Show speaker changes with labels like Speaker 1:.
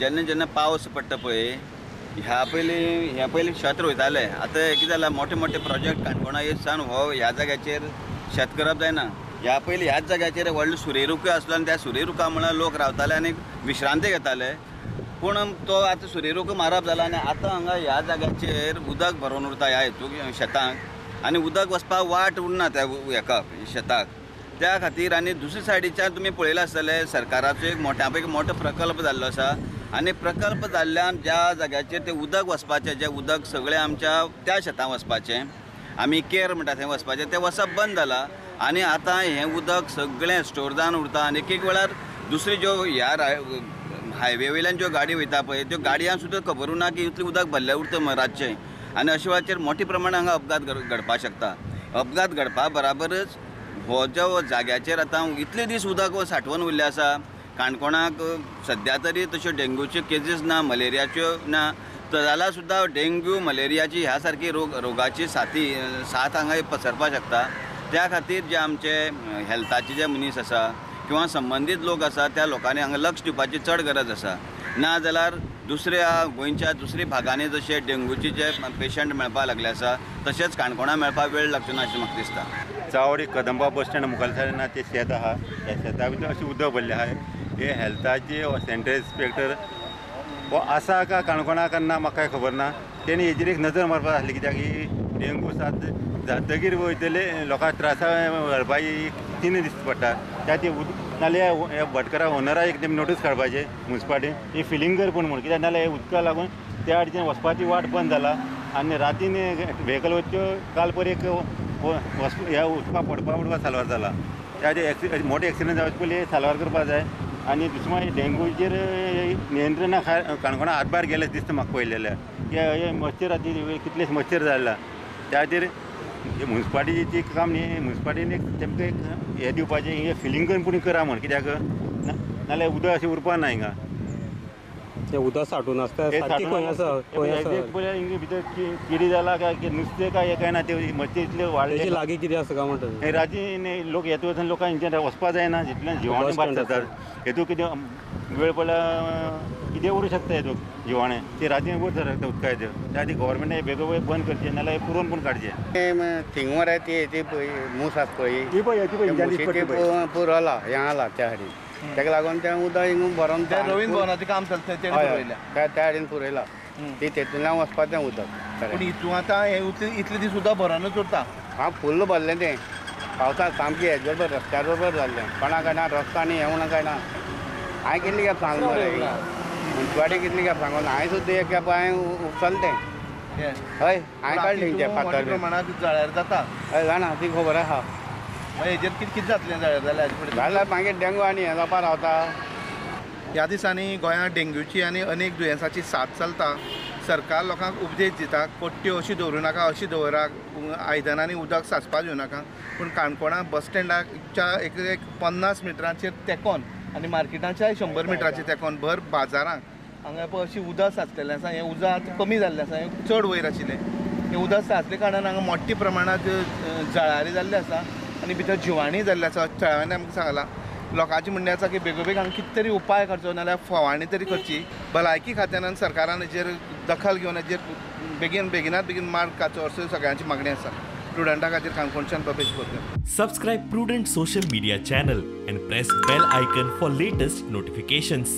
Speaker 1: जेन्ना जेन्ना पावस पडटा पळय ह्या पयलीं शेत रोयताले. आतां कितें जालां, मोठे मोठे प्रोजेक्ट काणकोणा येत सावन हो ह्या जाग्याचेर शेत करप जायना. ह्या पयलीं ह्याच जाग्याचेर व्हडलो सुर्यरुखूय आसलो आनी त्या सुर्यरुखा मुळां लोक रावताले आनी विश्रांती घेताले. पूण तो आतां सुर्यरूख मारप जाला आनी आतां हांगा ह्या जाग्याचेर उदक भरून उरता ह्या हेतून शेतांक आनी उदक वचपाक वाट उरना त्या हेका शेताक. त्या खातीर आनी दुसरे सायडीच्यान तुमी पळयलां आसतलें सरकाराचो एक मोठ्या पैकी मोठो प्रकल्प जाल्लो आसा आनी प्रकल्प जाल्ल्यान ज्या जाग्याचेर तें उदक वचपाचें, जें उदक सगळें आमच्या त्या शेतां वचपाचें, आमी केर म्हणटा थंय वचपाचें, तें वचप बंद जालां आनी आतां हें उदक सगळें स्टोर जावन उरता. आनी एक एक वेळार दुसरी ज्यो ह्या हायवे वयल्यान ज्यो गाडी वयता पळय त्यो गाडयांक सुद्दां खबर ना की इतलें उदक भरलें उरता रातचें आनी अशा वेळाचेर मोठ्या प्रमाणान हांगा अपघात घडपाक शकता. अपघात घडपा बराबरच हो जो जाग्याचेर आतां इतले दीस उदक सांठोवन उरलें आसा. काणकोणाक सद्या तरी तश्यो डेंग्यूच्यो केजीस ना, मलेरियाच्यो ना, जाल्यार सुद्दां डेंग्यू मलेरियाची ह्या सारकी रोगाची साथ हांगा पसरपाक शकता. त्या खातीर जे आमचे हेल्थाचे जे मनीस आसा किंवा संबंदीत लोक आसा त्या लोकांनी हांगा लक्ष दिवपाची चड गरज आसा. ना जाल्यार दुसऱ्या गोंयच्या दुसऱ्या भागांनी जशे डेंग्यूचे जे पेशंट मेळपाक लागले आसा तशेंच काणकोणा मेळपाक वेळ लागचो ना अशें म्हाका दिसता.
Speaker 2: चावडी कदंबा बस स्टँड मुखार सायडीन ना तें शेत आहा, त्या शेता भितर अशें उदक भरलें आहा. हे हेल्थाचे सेंट्रल इन्स्पेक्टर हो आसा काय काणकोणा ना म्हाका कांय खबर ना. तेणी हेजेर एक नजर मारपाक आसली कित्याक ही डेंगू साथ जातकीर वयतले लोकांक त्रासा घालपाची तिनूय दिसता पडटा. त्या ती नाल्यार ह्या भटकरा ओनरा एक तेमी नोटीस काडपाचें मुन्सिपाल्टीन ही फिलींग कर पूण म्हूण, कित्याक नाल्यार उदका लागून त्या आडच्यान वचपाची वाट बंद जाला आनी रातीन व्हेकल वच्च्यो काल पर एक ह्या उदका पडपा पडपा साल्वार जाला. त्या मोठे एक्सिडंट जावचे पयलीं साल्वार करपाक जाय. आनी दुसरें मागीर डेंगूचेर नियंत्रणा काणकोणा हातभार गेलें दिसता म्हाका पळयलेल्या. हे मच्छर आतां कितलेच मच्छर जाला त्या खातीर मुन्सिपाल्टीची काम न्ही, मुन्सिपाल्टीन एक तेमकां एक हें दिवपाचें, हें फिलींग करून पूण करा म्हूण, कित्याक नाल्यार उदक अशें उरपा ना हिंगा.
Speaker 3: तें उदक सांठून आसता
Speaker 2: पळय हिंगा भितर किडी जाला काय नुस्तें काय काय ना ते मच्छर इतले वाडले.
Speaker 3: लागीं कितें आसा काय म्हणटा
Speaker 2: रातीन लोक येता वचून लोकांक हिंच्यान वचपा जायना, जितल्यान जिवाणें बाद जातात. हेतू कितें वेळ पडल्यार कितें उरूं शकता हेतू जिवाणें ते रातीन उरता शकता उदका हेतू. त्या खातीर गव्हर्मेंटान बेगोबेग बंद करचें नाल्यार पुरोवन पूण काडचें.
Speaker 4: थिंग मरे ती पळय मूस आसा पळय
Speaker 2: ती पळय
Speaker 4: पुरवला हें आला त्या सायडीन, ताका लागून तें उदक हिंगा भरोन
Speaker 5: रवींद्र भवनाचें काम चलता तेणें पुरयल्या,
Speaker 4: त्या सायडीन पुरयला ती तेतूंतल्यान वचपाचें तें उदक.
Speaker 5: पूण हितून आतां हें इतले दीस उदक भरोनूच उरता.
Speaker 4: हां फुल्ल भरलें तें पावसाक सामकें हेज बरोबर रस्त्या बरोबर जाल्लें. कोणा काय ना रस्तो आनी हें म्हणून काय ना. हांवें कितली खेप सांगलें मरे मुन्सिपाल्टी कितली खेप सांगून हांवें सुद्दां एक खेप हांवें उपसलें तें. हय हांवें काडलें तें फातर
Speaker 5: प्रमाणांत जळ्यार जाता.
Speaker 4: हय जाणा ती खबर आसा.
Speaker 5: मागीर हेजेर कितें कितें जातलें जळ्यार जाल्यार हाजे फुडें
Speaker 4: जाल्यार मागीर डेंगू आनी हें जावपा रावता.
Speaker 5: ह्या दिसांनी गोंयांत डेंग्यूची आनी अनेक दुयेंसाची साथ चलता. सरकार लोकांक उपदेश दिता कोट्ट्यो अशी दवरूं नाका, अशी दवरा, आयदनांनी उदक सांचपाक दिवं नाका. पूण काणकोणा बस स्टँडाच्या एक एक 50 मिटरांचेर तेंकोन आनी मार्केटाच्याय 100 मिटराचेर तेंकोन भर बाजारांक हांगा पळय अशी उदक सांचलेलें आसा. हें उदक आतां कमी जाल्लें आसा, हें चड वयर आशिल्लें. हें उदक सांचले कारणान हांगा मोठ्या प्रमाणांत जळारी जाल्ली आसा आनी भितर जिवाणी जाल्ली आसा. थळाव्यांनी आमकां सांगलां लोकांचें म्हणणें आसा की बेगोबेग हांगा कितें तरी उपाय करचो नाल्यार फवारणी तरी करची. भलायकी खात्यान आनी सरकारान हेजेर दखल घेवन हेजेर बेगीन बेगिनात बेगीन मार्ग काडचो अशी सगळ्यांची मागणी आसा. प्रुडंटा खातीर काणकोणच्यान Bhavesh Borkar.
Speaker 6: Subscribe Prudent social media channel and press bell icon for latest notifications.